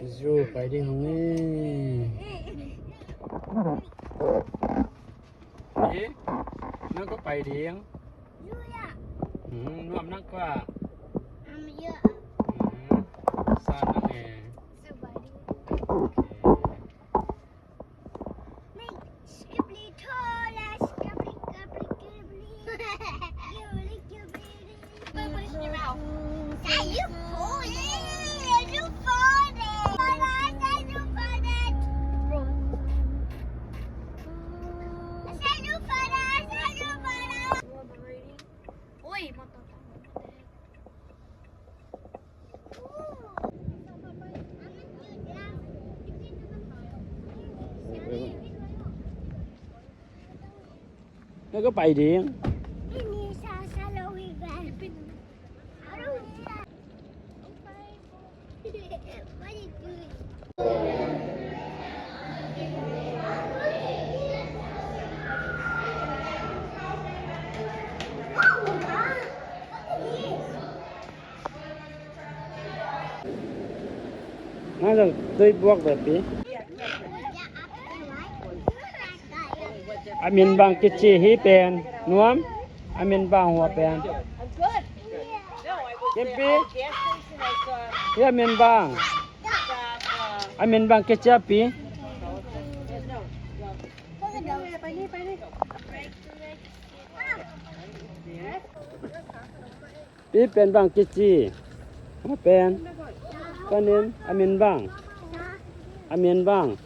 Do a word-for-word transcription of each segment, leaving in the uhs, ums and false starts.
Zu pai ding hong e. Eh, nang koi pai ding? Hmm, nuam nang koi a? Hmm, sa nang e. Okay. Nang koi pai ding? Nang zong tui buak ve pi. A min bang kici hi pen nuam? A min bang hua pen? Kimpi? Hi a min bang? A min bang kici a pi? Pi pen bang kici? Hua pen? Panin a min bang? A min bang?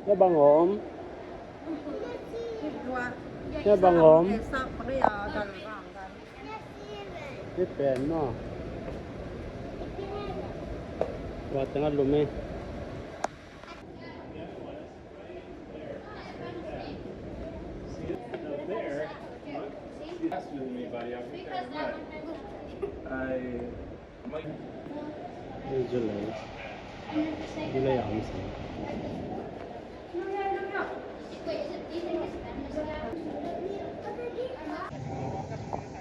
Hia bang om. Hia bang om. Hih pen maw. Tua tengah lum e.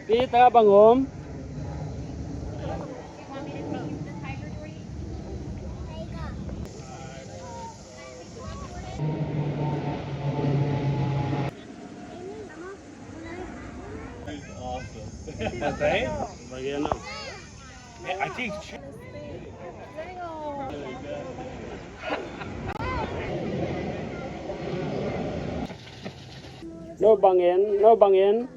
Pi, tengah bang om. Awesome. Right? Bagian na. Eh, I think. No bang en, no bang en.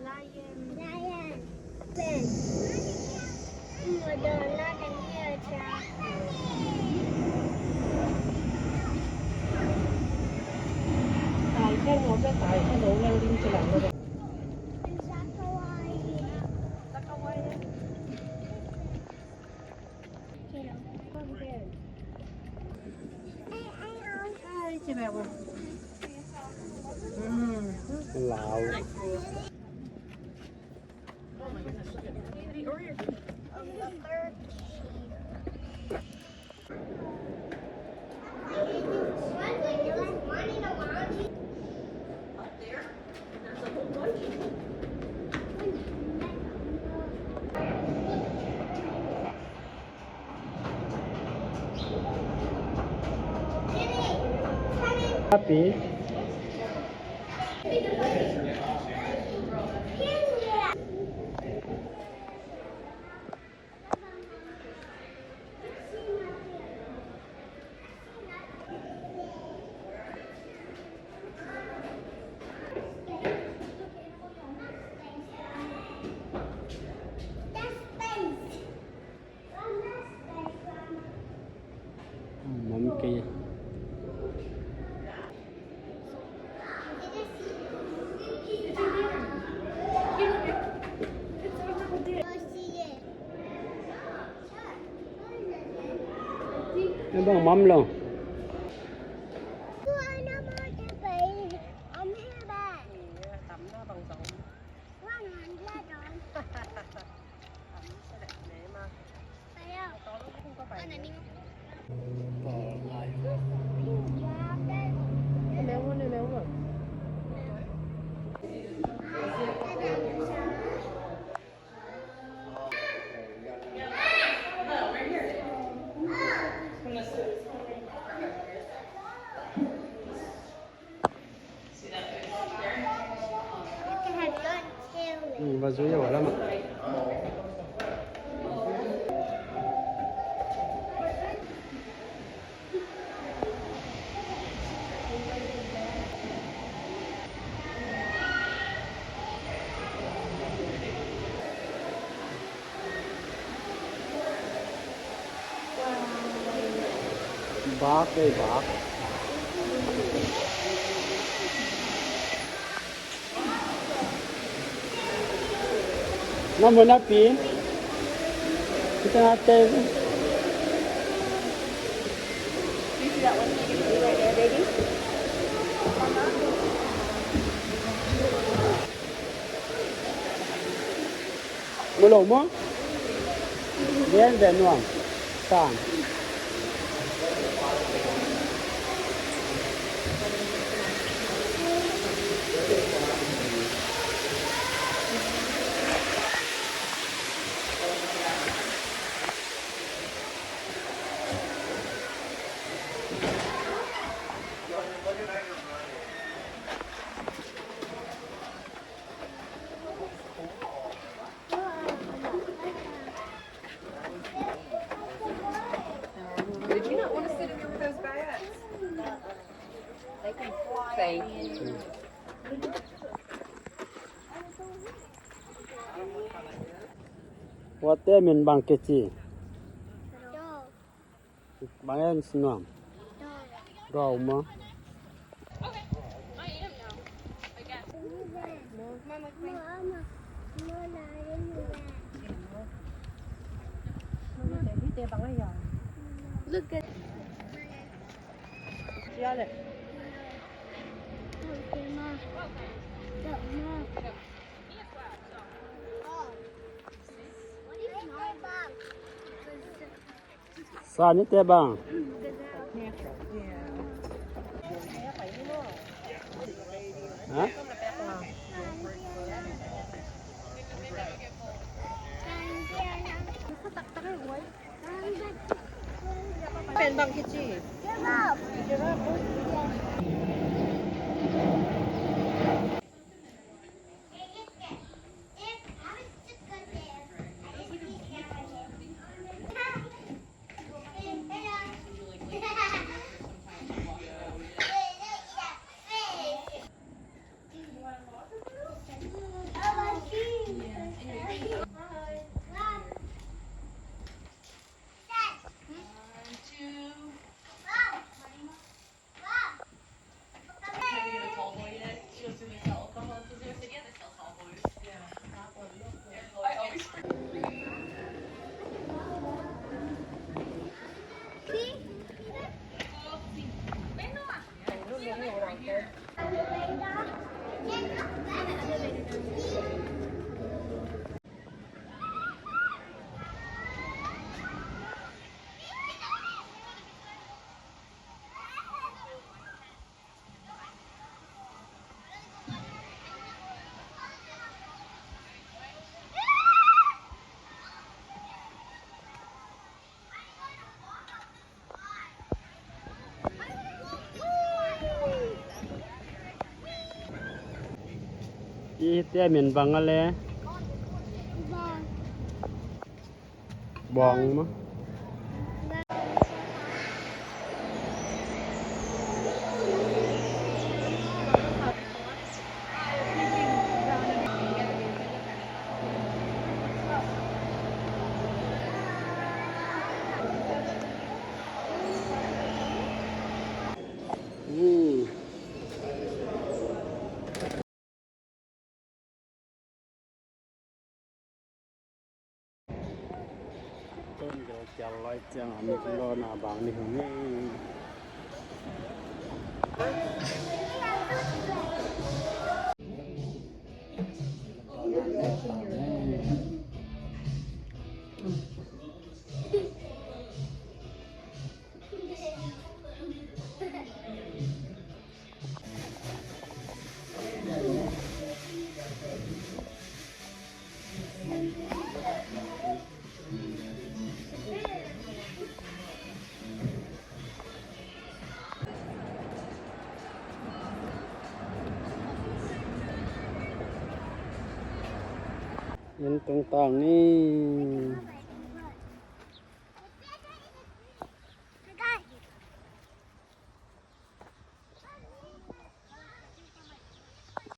Lau. Happy. Mom kei. Bang mom lo. Bak ei, bak. Na mu napi. Kita na te. Mu lo maw? Lian ve nuam. San. Did you not want to sit in there with those bags? Thank you. Wate min bang kei ci. Bang en sinuam. Rau ma. Look at. Sa ni te bang. Ha? Pen bang kici. Ih, tia min bang a le. Bawng maw. Tun gel kial lai ciang a mit lawna bang ni hun hi. Inn tungtang ni.